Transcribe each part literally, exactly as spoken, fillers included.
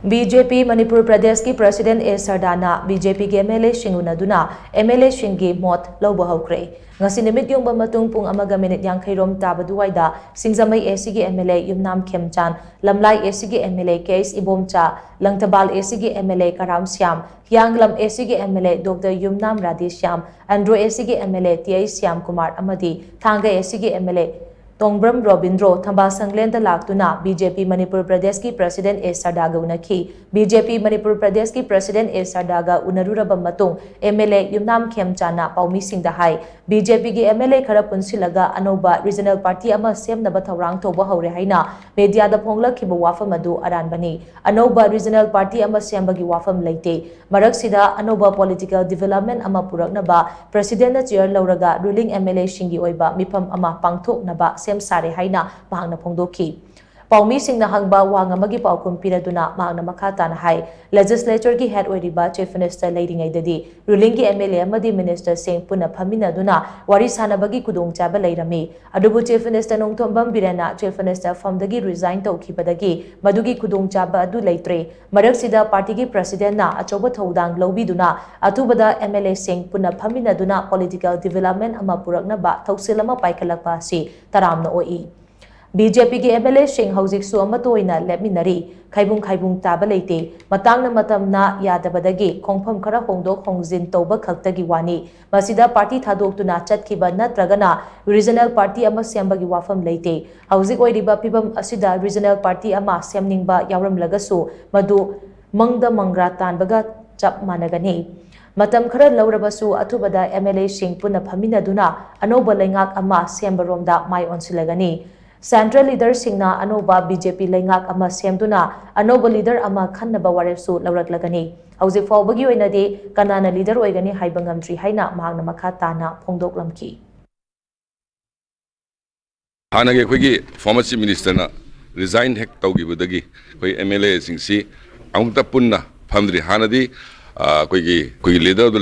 B J P Manipur ꯄ꯭ꯔꯗꯦꯁꯀꯤ president ꯑꯦ ꯁꯔꯗꯥꯅ B J ꯄꯤꯒꯤ M L ꯑꯦꯁꯤꯡ ꯎꯅꯗꯨꯅ M L ꯑꯦꯁꯤꯡꯒꯤ ꯃꯣꯠ ꯂꯧꯕ ꯍꯧꯈ꯭ꯔꯦ꯫ ꯉꯁꯤ ꯅꯨꯃꯤꯠ ꯌꯨꯡꯕ ꯃꯇꯨꯡ ꯄꯨꯡ ꯑꯃꯒ ꯃꯤꯅꯤꯠ ꯌꯥꯡꯈꯩ ꯔꯣꯝ ꯇꯥꯕ ꯑꯗꯨꯋꯥꯏꯗ ꯁꯤꯡꯖꯃꯩ ꯑꯦ ꯁꯤꯒꯤ M L A Yumnam ꯈꯦꯝꯆꯥꯟ, Lamlai A ꯁꯤꯒꯤ M L A K H Ibomcha, Langthabal A ꯁꯤꯒꯤ M L A Karam Shyam, Hiyanglam A ꯁꯤꯒꯤ M L A doctor Yumnam Radhe Shyam, Andro A ꯁꯤꯒꯤ M L A T H Shyam Kumar ꯑꯃꯗꯤ ꯊꯥꯡꯒ ꯑꯦ ꯁꯤꯒꯤ M L A Tongbram Robindro ꯊꯝꯕꯥꯜ ꯁꯪꯂꯦꯟꯗ ꯂꯥꯛꯇꯨꯅ ꯕꯤ ꯖꯦ ꯄꯤ ꯃꯅꯤꯄꯨꯔ ꯄ꯭ꯔꯗꯦꯁꯀꯤ ꯄ꯭ꯔꯁꯤꯗꯦꯟ ꯑꯦ ꯁꯔꯗꯥꯒ ꯎꯅꯈꯤ꯫ ꯕꯤ ꯖꯦ ꯄꯤ ꯃꯅꯤꯄꯨꯔ ꯄ꯭ꯔꯗꯦꯁꯀꯤ ꯄ꯭ꯔꯁꯤꯗꯦꯟ ꯑꯦ ꯁꯔꯗꯥꯒ ꯎꯅꯔꯨꯔꯕ ꯃꯇꯨꯡ, ꯑꯦꯝ ꯑꯦꯜ ꯑꯦ ꯌꯨꯝꯅꯥꯝ ꯈꯦꯝꯆꯥꯟꯅ ꯄꯥꯎꯃꯤꯁꯤꯡꯗ ꯍꯥꯏ, ꯕꯤ ꯖꯦ ꯄꯤꯒꯤ ꯑꯦꯝ ꯑꯦꯜ ꯑꯦ ꯈꯔ ꯄꯨꯟꯁꯤꯜꯂꯒ ꯑꯅꯧꯕ ꯔꯤꯖꯅꯦꯜ ꯄꯥꯔꯇꯤ ꯑꯃ ꯁꯦꯝꯅꯕ ꯊꯧꯔꯥꯡ ꯇꯧꯕ ꯍꯧꯔꯦ ꯍꯥꯏꯅ ꯃꯦꯗꯤꯌꯥꯗ ꯐꯣꯡꯂꯛꯈꯤꯕ ꯋꯥꯐꯝ ꯑꯗꯨ ꯑꯔꯥꯟꯕꯅꯤ꯫ ꯑꯅꯧꯕ ꯔꯤꯖꯅꯦꯜ ꯄꯥꯔꯇꯤ ꯑꯃ ꯁꯦꯝꯕꯒꯤ ꯋꯥꯐꯝ ꯂꯩꯇꯦ꯫ ꯃꯔꯛꯁꯤꯗ ꯑꯅꯧꯕ ꯄꯣꯂꯤꯇꯤꯀꯦꯜ ꯗꯤꯚꯦꯂꯞꯃꯦꯟ ꯑꯃ ꯄꯨꯔꯛꯅꯕ ꯄ꯭ꯔꯁꯤꯗꯦꯟꯅ ꯆꯤꯌꯔ ꯂꯧꯔꯒ ꯔꯨꯂꯤꯡ ꯑꯦꯝ ꯑꯦꯜ ꯑꯦꯁꯤꯡꯒꯤ ꯑꯣꯏꯕ ꯃꯤꯐꯝ ꯑꯃ ꯄꯥꯡꯊꯣꯛꯅꯕ ꯁꯦꯝ ꯁꯥꯔꯦ ꯍꯥꯏꯅ ꯃꯍꯥꯛꯅ ꯐꯣꯡꯗꯣꯛꯈꯤ꯫ ꯄꯥꯎꯃꯤꯁꯤꯡꯅ ꯍꯪꯕ ꯋꯥꯍꯪ ꯑꯃꯒꯤ ꯄꯥꯎꯈꯨꯝ ꯄꯤꯔꯗꯨꯅ ꯃꯍꯥꯛꯅ ꯃꯈꯥ ꯇꯥꯅ ꯍꯥꯏ, ꯂꯦꯖꯤꯁꯂꯦꯆꯔꯒꯤ ꯍꯦꯗ ꯑꯣꯏꯔꯤꯕ ꯆꯤꯐ ꯃꯤꯅꯤꯁꯇꯔ ꯂꯩꯔꯤꯉꯩꯗꯗꯤ ꯔꯨꯂꯤꯡꯒꯤ ꯑꯦꯝ ꯑꯦꯜ ꯑꯦ ꯑꯃꯗꯤ ꯃꯤꯅꯤꯁꯇꯔꯁꯤꯡ ꯄꯨꯟꯅ ꯐꯝꯃꯤꯟꯅꯗꯨꯅ ꯋꯥꯔꯤ ꯁꯥꯟꯅꯕꯒꯤ ꯈꯨꯗꯣꯡꯆꯥꯕ ꯂꯩꯔꯝꯃꯤ꯫ ꯑꯗꯨꯕꯨ ꯆꯤꯐ ꯃꯤꯅꯤꯁꯇꯔ ꯅꯣꯡꯊꯣꯝꯕꯝ ꯕꯤꯔꯦꯟꯅ ꯆꯤꯐ ꯃꯤꯅꯤꯁꯇꯔ ꯐꯝꯗꯒꯤ ꯔꯤꯖꯥꯏꯟ ꯇꯧꯈꯤꯕꯗꯒꯤ ꯃꯗꯨꯒꯤ ꯈꯨꯗꯣꯡꯆꯥꯕ ꯑꯗꯨ ꯂꯩꯇ꯭ꯔꯦ꯫ ꯃꯔꯛꯁꯤꯗ ꯄꯥꯔꯇꯤꯒꯤ ꯄ꯭ꯔꯁꯤꯗꯦꯟꯅ ꯑꯆꯧꯕ ꯊꯧꯗꯥꯡ ꯂꯧꯕꯤꯗꯨꯅ ꯑꯊꯨꯕꯗ ꯑꯦꯝ ꯑꯦꯜ ꯑꯦꯁꯤꯡ ꯄꯨꯟꯅ ꯐꯝꯃꯤꯟꯅꯗꯨꯅ ꯄꯣꯂꯤꯇꯤꯀꯦꯜ ꯗꯤꯚꯦꯂꯞꯃꯦꯟ ꯑꯃ ꯄꯨꯔꯛꯅꯕ ꯊꯧꯁꯤꯜ ꯑꯃ ꯄꯥꯏꯈꯠꯂꯛꯄ ꯑꯁꯤ ꯇꯔꯥꯝꯅ ꯑꯣꯛꯏ꯫ ꯕꯤ ꯖꯦ ꯄꯤꯒꯤ ꯑꯦꯝ ꯑꯦꯜ ꯑꯦꯁꯤꯡ ꯍꯧꯖꯤꯛꯁꯨ ꯑꯃꯠꯇ ꯑꯣꯏꯅ ꯂꯦꯞꯃꯤꯟꯅꯔꯤ꯫ ꯈꯥꯏꯕꯨꯡ ꯈꯥꯏꯕꯨꯡ ꯇꯥꯕ ꯂꯩꯇꯦ꯫ ꯃꯇꯥꯡꯅ ꯃꯇꯝꯅ ꯌꯥꯗꯕꯗꯒꯤ ꯈꯣꯡꯐꯝ ꯈꯔ ꯍꯣꯡꯗꯣꯛ ꯍꯣꯡꯖꯤꯟ ꯇꯧꯕ ꯈꯛꯇꯒꯤ ꯋꯥꯅꯤ꯫ ꯃꯁꯤꯗ ꯄꯥꯔꯇꯤ ꯊꯥꯗꯣꯛꯇꯨꯅ ꯆꯠꯈꯤꯕ ꯅꯠꯇ꯭ꯔꯒꯅ ꯔꯤꯖꯅꯦꯜ ꯄꯥꯔꯇꯤ ꯑꯃ ꯁꯦꯝꯕꯒꯤ ꯋꯥꯐꯝ ꯂꯩꯇꯦ꯫ ꯍꯧꯖꯤꯛ ꯑꯣꯏꯔꯤꯕ ꯐꯤꯕꯝ ꯑꯁꯤꯗ ꯔꯤꯖꯅꯦꯜ ꯄꯥꯔꯇꯤ ꯑꯃ ꯁꯦꯝꯅꯤꯡꯕ ꯌꯥꯎꯔꯝꯂꯒꯁꯨ ꯃꯗꯨ ꯃꯪꯗ ꯃꯪꯒ꯭ꯔꯥ ꯇꯥꯟꯕꯒ ꯆꯞ ꯃꯥꯟꯅꯒꯅꯤ꯫ ꯃꯇꯝ ꯈꯔ ꯂꯧꯔꯕꯁꯨ ꯑꯊꯨꯕꯗ ꯑꯦꯝ ꯑꯦꯜ ꯑꯦꯁꯤꯡ ꯄꯨꯟꯅ ꯐꯝꯃꯤꯟꯅꯗꯨꯅ ꯑꯅꯧꯕ ꯂꯩꯉꯥꯛ ꯑꯃ ꯁꯦꯝꯕꯔꯣꯝꯗ ꯃꯥꯏ ꯑꯣꯟꯁꯤꯜꯂꯒꯅꯤ꯫ ꯁꯦꯟꯇ꯭ꯔꯦꯜ ꯂꯤꯗꯔꯁꯤꯡꯅ ꯑꯅꯧꯕ ꯕꯤ ꯖꯦ ꯄꯤ ꯂꯩꯉꯥꯛ ꯑꯃ ꯁꯦꯝꯗꯨꯅ ꯑꯅꯧꯕ ꯂꯤꯗꯔ ꯑꯃ ꯈꯟꯅꯕ ꯋꯥꯔꯦꯞꯁꯨ ꯂꯧꯔꯛꯂꯒꯅꯤ꯫ ꯍꯧꯖꯤꯛ ꯐꯥꯎꯕꯒꯤ ꯑꯣꯏꯅꯗꯤ ꯀꯅꯥꯅ ꯂꯤꯗꯔ ꯑꯣꯏꯒꯅꯤ ꯍꯥꯏꯕ ꯉꯝꯗ꯭ꯔꯤ ꯍꯥꯏꯅ ꯃꯍꯥꯛꯅ ꯃꯈꯥ ꯇꯥꯅ ꯐꯣꯡꯗꯣꯛꯂꯝꯈꯤ꯫ ꯍꯥꯟꯅꯒꯤ ꯑꯩꯈꯣꯏꯒꯤ ꯐꯣꯔꯃꯔ ꯆꯤꯐ ꯃꯤꯅꯤꯁꯇꯔꯅ ꯔꯤꯖꯥꯏꯟ ꯍꯦꯛ ꯇꯧꯈꯤꯕꯗꯒꯤ ꯑꯩꯈꯣꯏ ꯑꯦꯝ ꯑꯦꯜ ꯑꯦꯁꯤꯡꯁꯤ ꯑꯃꯨꯛꯇ ꯄꯨꯟꯅ ꯐꯝꯗ꯭ꯔꯤ꯫ ꯍꯥꯟꯅꯗꯤ, ꯑ, ꯑꯩꯈꯣꯏꯒꯤ, ꯑꯩꯈꯣꯏꯒꯤ ꯂꯤꯗꯔꯗꯨ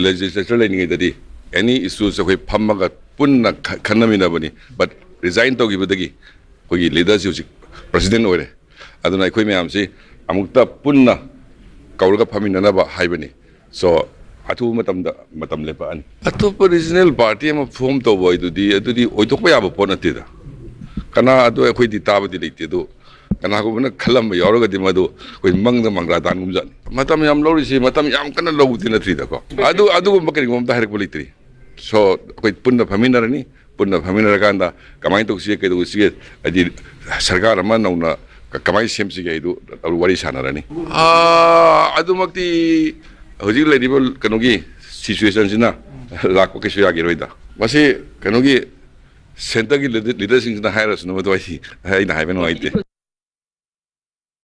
ꯂꯦꯖꯤꯁꯂꯦꯆꯔ ꯂꯩꯔꯤꯉꯩꯗꯗꯤ ꯑꯦꯅꯤ ꯏꯁꯨꯁꯦ ꯑꯩꯈꯣꯏ ꯐꯝꯃꯒ ꯄꯨꯟꯅ ꯈ-, ꯈꯟꯅꯃꯤꯟꯅꯕꯅꯤ꯫ ꯕꯠ ꯔꯤꯖꯥꯏꯟ ꯇꯧꯈꯤꯕꯗꯒꯤ ꯑꯩꯈꯣꯏꯒꯤ ꯂꯤꯗꯔꯁꯤ ꯍꯧꯖꯤꯛ ꯄ꯭ꯔꯁꯤꯗꯦꯟ ꯑꯣꯏꯔꯦ꯫ ꯑꯗꯨꯅ ꯑꯩꯈꯣꯏ ꯃꯌꯥꯝꯁꯤ ꯑꯃꯨꯛꯇ ꯄꯨꯟꯅ ꯀꯧꯔꯒ ꯐꯝꯃꯤꯟꯅꯅꯕ ꯍꯥꯏꯕꯅꯤ꯫ So, ꯑꯊꯨꯕ ꯃꯇꯝꯗ ꯃꯇꯝ ꯂꯦꯞꯄꯛꯑꯅꯤ꯫ ꯑꯇꯣꯞꯄ ꯔꯤꯖꯅꯦꯜ ꯄꯥꯔꯇꯤ ꯑꯃ ꯐꯣꯝ ꯇꯧꯕ ꯍꯥꯏꯗꯨꯗꯤ, ꯑꯗꯨꯗꯤ ꯑꯣꯏꯊꯣꯛꯄ ꯌꯥꯕ ꯄꯣꯠ ꯅꯠꯇꯦꯗ꯫ ꯀꯅꯥ ꯑꯗꯨ ꯑꯩꯈꯣꯏꯗꯤ ꯇꯥꯕꯗꯤ ꯂꯩꯇꯦ꯫ ꯑꯗꯨ ꯀꯅꯥꯒꯨꯝꯕꯅ ꯈꯜꯂꯝꯕ ꯌꯥꯎꯔꯒꯗꯤ, ꯃꯗꯨ ꯑꯩꯈꯣꯏ ꯃꯪꯗ ꯃꯪꯒ꯭ꯔꯥ ꯗꯥꯟꯒꯨꯝꯖꯥꯠꯅꯤ꯫ ꯃꯇꯝ ꯌꯥꯝ ꯂꯧꯔꯤꯁꯤ, ꯃꯇꯝ ꯌꯥꯝ ꯀꯟꯅ ꯂꯧꯕꯗꯤ ꯅꯠꯇ꯭ꯔꯤꯗꯀꯣ꯫ ꯑꯗꯨ, ꯑꯗꯨꯒꯨꯝꯕ ꯀꯔꯤꯒꯨꯝꯕ ꯑꯝꯇ ꯍꯥꯏꯔꯛꯄ ꯂꯩꯇ꯭ꯔꯤ꯫ So, ꯑꯩꯈꯣꯏ ꯄꯨꯟꯅ ꯐꯝꯃꯤꯟꯅꯔꯅꯤ꯫ ꯄꯨꯟꯅ ꯐꯝꯃꯤꯟꯅꯔꯀꯥꯟꯗ ꯀꯃꯥꯏꯅ ꯇꯧꯁꯤꯒꯦ, ꯀꯩꯗꯧꯁꯤꯒꯦ, ꯍꯥꯏꯗꯤ ꯁꯔꯀꯥꯔ ꯑꯃ ꯅꯧꯅ ꯀ-, ꯀꯃꯥꯏꯅ ꯁꯦꯝꯁꯤꯒꯦ ꯍꯥꯏꯗꯨ ꯋꯥꯔꯤ ꯁꯥꯟꯅꯔꯅꯤ꯫ ꯑꯥ, ꯑꯗꯨꯃꯛꯇꯤ ꯍꯧꯖꯤꯛ ꯂꯩꯔꯤꯕ ꯀꯩꯅꯣꯒꯤ ꯁꯤꯆꯨꯋꯦꯁꯟꯁꯤꯅ ꯂꯥꯛꯄ ꯀꯩꯁꯨ ꯌꯥꯈꯤꯔꯣꯏꯗ꯫ ꯃꯁꯤ ꯀꯩꯅꯣꯒꯤ ꯁꯦꯟꯇꯔꯒꯤ ꯂꯤꯗꯔ-, ꯂꯤꯗꯔꯁꯤꯡꯁꯤꯅ ꯍꯥꯏꯔꯁꯅꯨ, ꯃꯗꯨ ꯑꯩ, ꯑꯩꯅ ꯍꯥꯏꯕ ꯅꯨꯡꯉꯥꯏꯇꯦ꯫